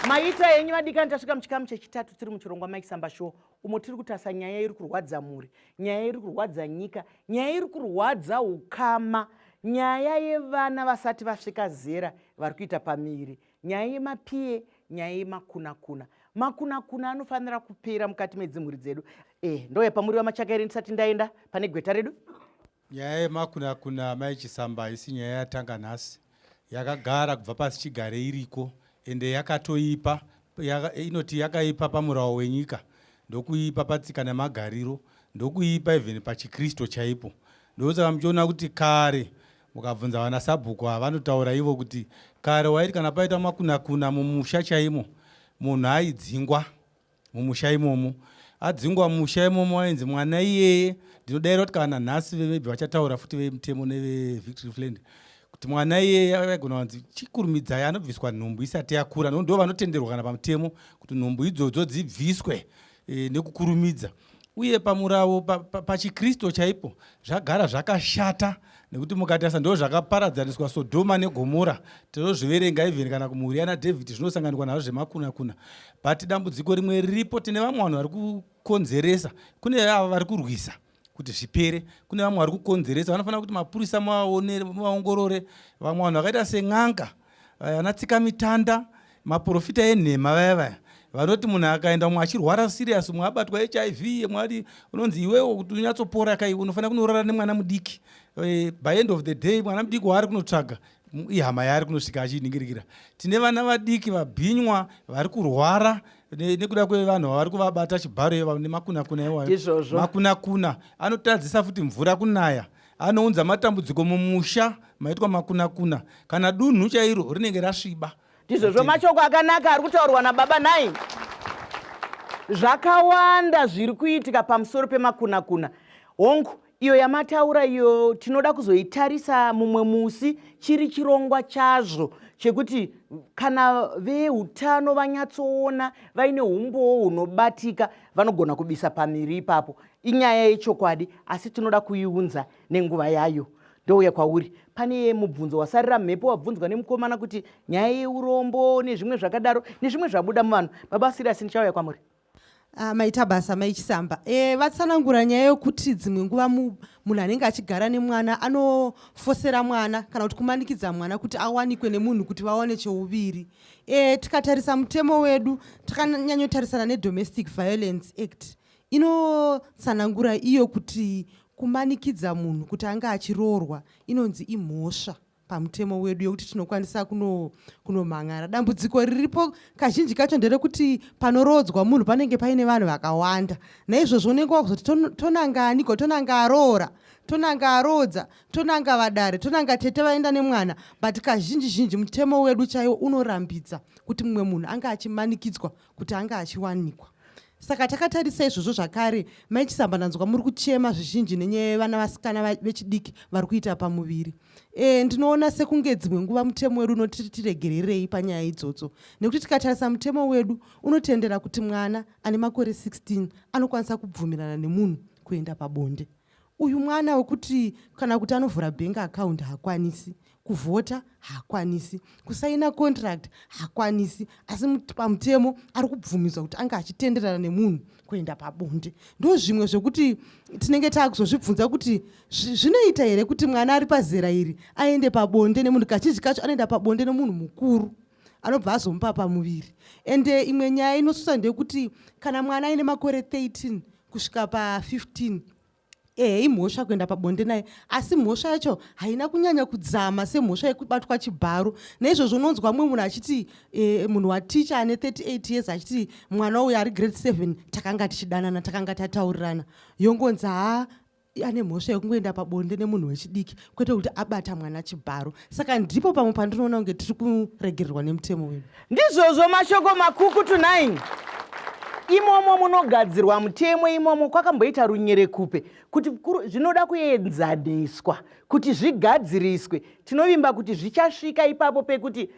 Maita henyu vadikani, tasvika muchikamu chechitatu tiri muchirongwa Mike Samba Show, umo tiri kutarisa nyaya iri kurwadza mhuri, nyaya iri kurwadza nyika, nyaya iri kurwadza ukama, nyaya yevana vasati vasvika zera vari kuita pamiri, nyaya yemapiye, nyaya yemakunakuna. Makunakuna anofanira kupera mukati medzimhuri dzedu. Ndouya pamuri vaMachakaire ndisati ndaenda pane gweta redu. Nyaya yemakunakuna, Mai Chisamba, haisi nyaya yatanga nhasi. Yakagara kubva pasi chigare iriko, ende yakatoipa. Inoti yakaipa pamurawo wenyika, ndokuipa patsika nemagariro, ndokuipa even pachikristu chaipo. Ndosaka muchiona kuti kare mukabvunza vana sabhuku ava, vanotaura ivo kuti kare waiti kana paita makunakuna mumusha chaimo, munhu aidzingwa mumusha imomo. Adzingwa mumusha imomo, ainzi mwana iyeye, ndinodaira kuti kana nhasi maybe vachataura futi vemutemo neveVictory Fland, kuti mwana iyeye aigona kunzi chikurumidzai anobviswa nhumbu isati yakura, nokuti ndo vanotenderwa kana pamutemo kuti nhumbu idzodzo dzibviswe nekukurumidza. Uye pamurawo pachikristu chaipo zvagara zvakashata, nekuti mukatarisa ndo zvakaparadzaniswa Sodhoma neGomora. Tinozviverenga even kana kumhuri yana David, zvinosanganikwa nazvo zvemakunakuna. But dambudziko rimwe riripo, tine vamwe vanhu vari kukonzeresa. Kune ava vari kurwisa kuti zvipere, kune vamwe vari kukonzeresa. Vanofanira kuti mapurisa muvaongorore. Vamwe vanhu vakaita sen'anga, vana tsika mitanda, maprofita enhema, vaya vaya vanoti munhu akaenda, umwe achirwara serious, umwe abatwa HIV, mwari unonzi iwewo kuti unyatsopora kai unofanira kunorara nemwana mudiki. By end of the day, mwana mudiki waari kunotsvaga ihama yaari kunosvika achiningirikira. Tine vana vadiki vabhinywa vari kurwara nekuda kwevanhu vavari kuvabata chibharo nemakunakuna iwayo. Izvozvo. Makunakuna anotadzisa futi mvura kunaya, anounza matambudziko mumusha maitwa makunakuna, kana dunhu chairo rinenge rasviba. Ndizvozvo, mashoko akanaka ari kutaurwa nababa nai. Zvakawanda zviri kuitika pamusoro pemakunakuna. Hongu, iyo yamataura iyo tinoda kuzoitarisa mumwe musi, chiri chirongwa chazvo chekuti kana veutano vanyatsoona vaine umbowo hunobatika, vanogona kubisa pamiri ipapo. Inyaya yechokwadi, asi tinoda kuiunza nenguva yayo. Ndouya kwauri, pane mubvunzo wasarira mhepo wabvunzwa nemukomana kuti nyaya yeurombo nezvimwe zvakadaro nezvimwe zvabuda muvanhu. Baba Sirasi, ndichauya kwamuri. Ah, maita basa, Maichisamba. Vatsanangura nyaya yokuti dzimwe nguva munhu anenge achigara nemwana anofosera mwana kana kuti kumanikidza mwana kuti awanikwe nemunhu kuti vawane cheuviri. Tikatarisa mutemo wedu, takanyanyotarisana neDomestic Violence Act, inotsanangura iyo kuti kumanikidza munhu kuti ange achiroorwa inonzi imhosva pamutemo wedu, yekuti tinokwanisa kunomhan'ara. Dambudziko riripo kazhinji kacho nderekuti panoroodzwa munhu panenge paine vanhu vakawanda. Naizvozvo unenge wakuzoti tonanga aniko? Tonanga aroora, tonanga aroodza, tonanga vadare, tonanga tete vaenda nemwana? But kazhinji zhinji mutemo wedu chaiwo unorambidza kuti mumwe munhu ange achimanikidzwa kuti ange achiwanikwa. Saka takatarisa izvozvo zvakare, Maichisamba, ndanzwa muri kuchema zvizhinji nenyaya yevana vasikana vechidiki vari kuita pamuviri. Ndinoona sekunge dzimwe nguva mutemo wedu unoti tiregererei panyaya idzodzo, nekuti tikatarisa mutemo wedu unotendera kuti mwana ane makore 16 anokwanisa kubvumirana nemunhu kuenda pabonde. Uyu mwana wekuti kana kuti anovhura bank account haakwanisi, kuvhota haakwanisi, kusaina contract haakwanisi, asi pamutemo ari kubvumidzwa kuti ange achitenderana nemunhu kuenda pabonde. Ndo zvimwe zvekuti tinenge taakuzozvibvunza kuti zvinoita here kuti mwana ari pazera iri aende pabonde nemunhu. Kazhinji kacho anoenda pabonde nemunhu mukuru anobva azomupa pamuviri. Ende imwe nyaya inosusa ndeyekuti kana mwana aine makore 13 kusvika pa15, ehe, imhosva kuenda pabonde naye, asi mhosva yacho haina kunyanya kudzama semhosva yekubatwa chibharo. Naizvozvo unonzwa mumwe munhu achiti munhu waticha ane 38 years achiti mwana uyu ari grade 7 takanga tichidanana, takanga tataurirana. Yongonzi haa, ane mhosva yekungoenda pabonde nemunhu wechidiki, kwete kuti abata mwana chibharo. Saka ndipo pamwe pandinoona kunge tiri kuregererwa nemutemo wedu. Ndizvozvo, mashoko makukutu 9. Imomo munogadzirwa mutemo imomo kwakamboita runyerekupe kuti zvinoda kuenzaniswa kuti zvigadziriswe. Tinovimba kuti zvichasvika ipapo pekuti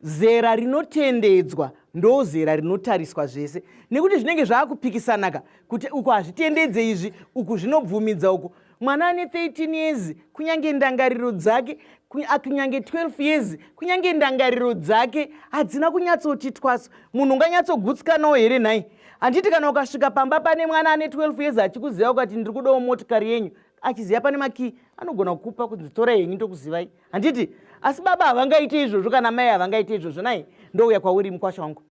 zera rinotendedzwa ndo zera rinotariswa zvese, nekuti zvinenge zvaakupikisanaka kuti uku hazvitendedze izvi, uku zvinobvumidza uku. Mwana ane 13 years, kunyange ndangariro dzake. Kunyange 12 years, kunyange ndangariro dzake hadzina kunyatsoti twaso. Munhu unganyatsogutsikanawo here nhai? Handiti kana ukasvika pamba pane mwana ane 12 years achikuziva, ukati ndiri kudawo motikari yenyu, achiziva pane makii, anogona kukupa kunzi tora henyu, ndokuzivai, handiti? Asi baba havangaite izvozvo, kana mai havangaite izvozvo nai. Ndouya kwauri, mukwasha wangu.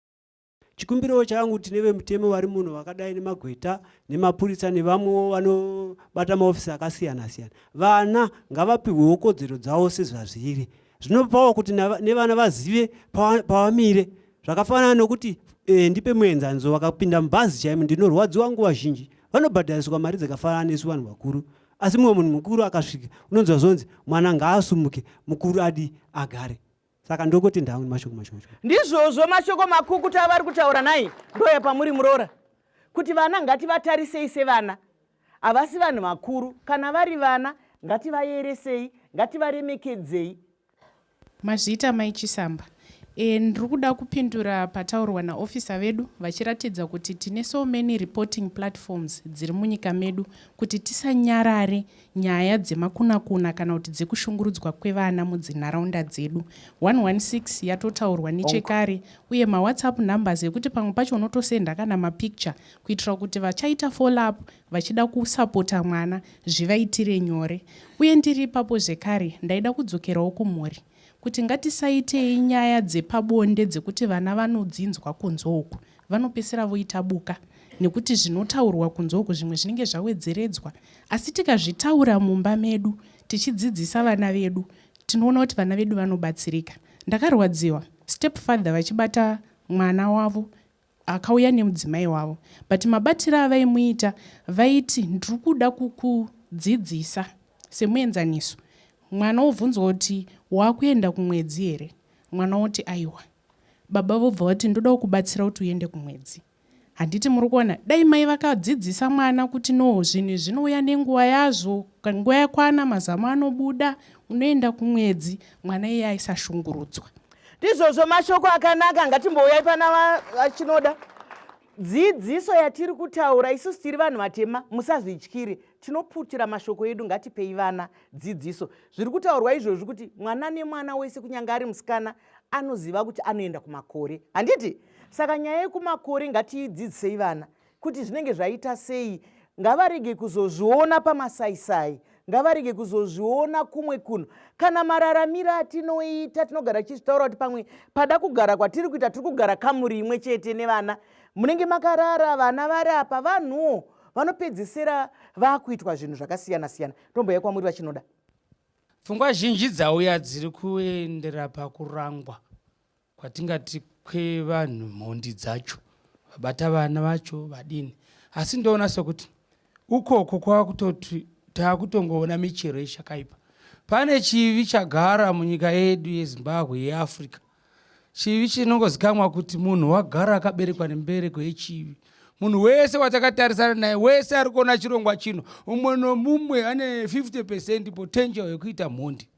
Chikumbiro changu, tine vemutemo vari muno vakadai nemagweta nemapurisa nevamwewo vanobata maofisi akasiyana siyana. Vana ngavapihwewo kodzero dzavo sezvazviri. Zvinopawo kuti nevana vazive pavamire. Zvakafanana nokuti ndipe muenzaniso, vakapinda mubhazi chaimo, ndinorwadziwa nguva zhinji, vanobhadhariswa mari dzakafanana nesu vanhu vakuru, asi mumwe munhu mukuru akasvika unonzwa zvonzi mwana ngaasumuke, mukuru adi agare. Saka ndokuti ndangu mashoko mashoma. Ndizvozvo, mashoko makukutu avari kutaura nai. Ndoya pamuri, muroora, kuti vana ngativatarisei sevana, havasi vanhu vakuru. Kana vari vana, ngativayeresei, ngativaremekedzei. Mazviita, Mai Chisamba. Ndiri kuda kupindura pataurwa naofisa vedu vachiratidza kuti tine so many reporting platforms dziri munyika medu kuti tisanyarare nyaya dzemakunakuna kana kuti dzekushungurudzwa kwevana mudzinharaunda dzedu. 116 yatotaurwa nechekare, uye maWhatsApp numbers ekuti pamwe pacho unotosenda kana mapicture kuitira kuti vachaita follow up vachida kusapota mwana zvivaitire nyore. Uye ndiri ipapo zvekare, ndaida kudzokerawo kumhuri kuti ngatisaitei nyaya dzepabonde dzekuti vana vanodzinzwa kunze uku, vanopesera voita buka, nekuti zvinotaurwa kunze uku zvimwe zvinenge zvawedzeredzwa. Asi tikazvitaura mumba medu tichidzidzisa vana vedu, tinoona kuti vana vedu vanobatsirika. Ndakarwadziwa step father vachibata mwana wavo akauya nemudzimai wavo, but mabatiro avaimuita, vaiti ndiri kuda kukudzidzisa. Semuenzaniso, mwana wobvunzwa kuti wakuenda kumwedzi here, mwana woti aiwa, baba vobva vati ndoda kukubatsira kuti uende kumwedzi. Handiti muri kuona? Dai mai vakadzidzisa mwana kuti no, zvinhu zvinouya nenguva yazvo, nguva yakwana mazamu anobuda, unoenda kumwedzi, mwana iye aisashungurudzwa. Ndizvozvo, mashoko akanaka. Ngatimbouyai pana VaChinoda. Dzidziso yatiri kutaura isusu tiri vanhu vatema, musazvityire, tinoputira mashoko edu. Ngatipei vana dzidziso. Zviri kutaurwa izvozvi kuti mwana nemwana wese, kunyange ari musikana, anoziva kuti anoenda kumakore, handiti? Saka nyaya yekumakore ngatiidzidzisei vana kuti zvinenge zvaita sei. Ngavarege kuzozviona pamasaisai, ngavarege kuzozviona kumwe kunhu. Kana mararamiro atinoita, tinogara tichizvitaura kuti pamwe pada kugara kwatiri kuita, tiri kugara kamuri imwe chete nevana, munenge makarara vana vari apa, vanhuwo vanopedzisira vaakuitwa zvinhu zvakasiyana siyana. Ndomboya kwamuri, VaChinoda. Pfungwa zhinji dzauya dziri kuendera pakurangwa kwatingati kwevanhu, mhondi dzacho, vabata vana vacho vadini. Asi ndoona sekuti ukoko kwakutoti taakutongoona michero yechakaipa. Pane chivi chagara munyika yedu yeZimbabwe, yeAfrica, chivi chinongozikamwa kuti munhu wagara akaberekwa nembereko yechivi. Munhu wese watakatarisana naye, wese ari kuona chirongwa chino, umwe nomumwe ane 50% potential yekuita mhondi,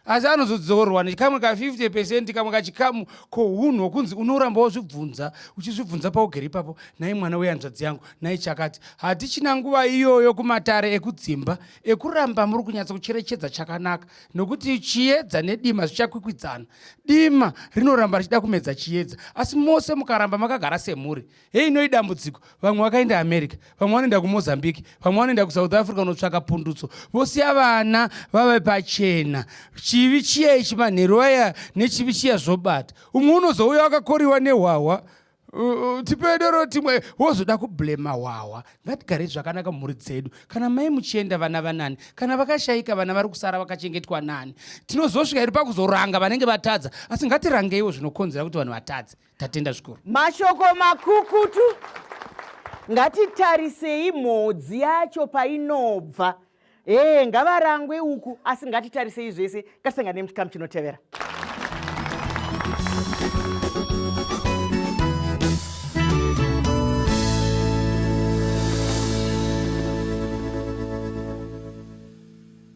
asi anozodzorwa nekamwe ka50%, kamwe kachikamu kounhu hwokunzi unoramba wozvibvunza, uchizvibvunza paugere ipapo, nai mwana wehanzvadzi yangu, nai chakati. Hatichina nguva iyoyo kumatare ekudzimba ekuramba muri kunyatsa kucherechedza chakanaka, nokuti chiedza nedima zvichakwikwidzana. Dima rinoramba richida kumedza chiedza, asi mose mukaramba makagara semhuri, hei inoi dambudziko. Vamwe vakaenda America, vamwe vanoenda kuMozambique, vamwe vanoenda kuSouth Africa unotsvaka pundutso, vosiya vana vave pachena. Chivi chiya ichi manheru aya nechivi chiya zvobata. Umwe unozouya wakakoriwa nehwahwa, tipedoro timwe, wozoda kublema hwahwa. Ngatigare zvakanaka mumhuri dzedu. Kana mai muchienda, vana vanani? Kana vakashayika, vana vari kusara vakachengetwa nani? Tinozosvika iri pakuzoranga vanenge vatadza, asi ngatirangeiwo zvinokonzera kuti vanhu vatadze. Tatenda zvikuru. Mashoko makukutu. Ngatitarisei mhodzi yacho painobva. Ee, ngavarangwe uku, asi ngatitarisei zvese. Ngatisangane muchikamu chinotevera.